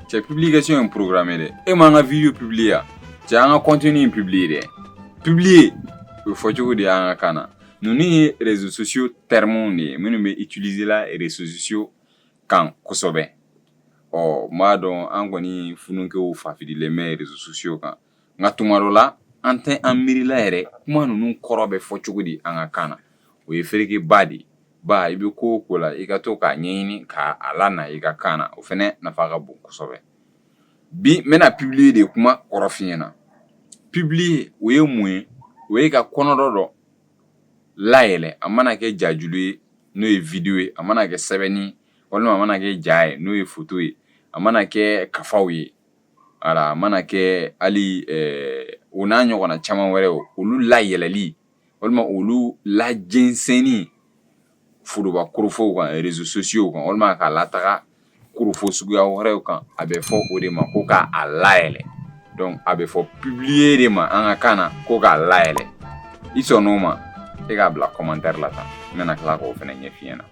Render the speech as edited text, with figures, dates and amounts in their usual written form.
Cɛ, publication in programme dɛ. E m'an ka vidéo publier ya? Cɛ, an ka contenu in publier dɛ. Publier, o bɛ fɔ cogo di an ka kan na? Ninnu ye réseaux sociaux termes de ye minnu bɛ utiliser la réseaux sociaux kan kosɛbɛ. Ɔ, n b'a dɔn an kɔni funukɛw fafililen bɛ réseaux sociaux kan, nka tuma dɔ la an tɛ an miirila yɛrɛ kuma ninnu kɔrɔ bɛ fɔ cogo di an ka kan na. O ye ferekeba de ye ba. I bɛ ko o ko la, i ka to k'a ɲɛɲini k'a lana i ka kan na, o fɛnɛ nafa ka bon kosɛbɛ. Bi n bɛna publier de kuma kɔrɔ f'i ɲɛna. Publier, o ye mun ye? O ye ka kɔnɔdɔ dɔ layɛlɛ. A mana kɛ jajulu ye, n'o ye vidéo ye, a mana kɛ sɛbɛnni, walima a mana kɛ ja ye, n'o ye photo ye, a mana kɛ kafaw ye, a mana kɛ hali o n'a ɲɔgɔnna caman wɛrɛ, olu layɛlɛli walima olu lajɛnsɛnni foroba korofow kan, réseaux sociaux kan, walima k'a lataga korofo suguya wɛrɛw kan, a bɛ fɔ o de ma ko k'a layɛlɛ. Donc a bɛ fɔ publier de ma an ka kan na ko k'a layɛlɛ. I sɔnn'o ma, e k'a bila commentaire la tan, n bɛna tila k'o fana ɲɛf'i ɲɛna.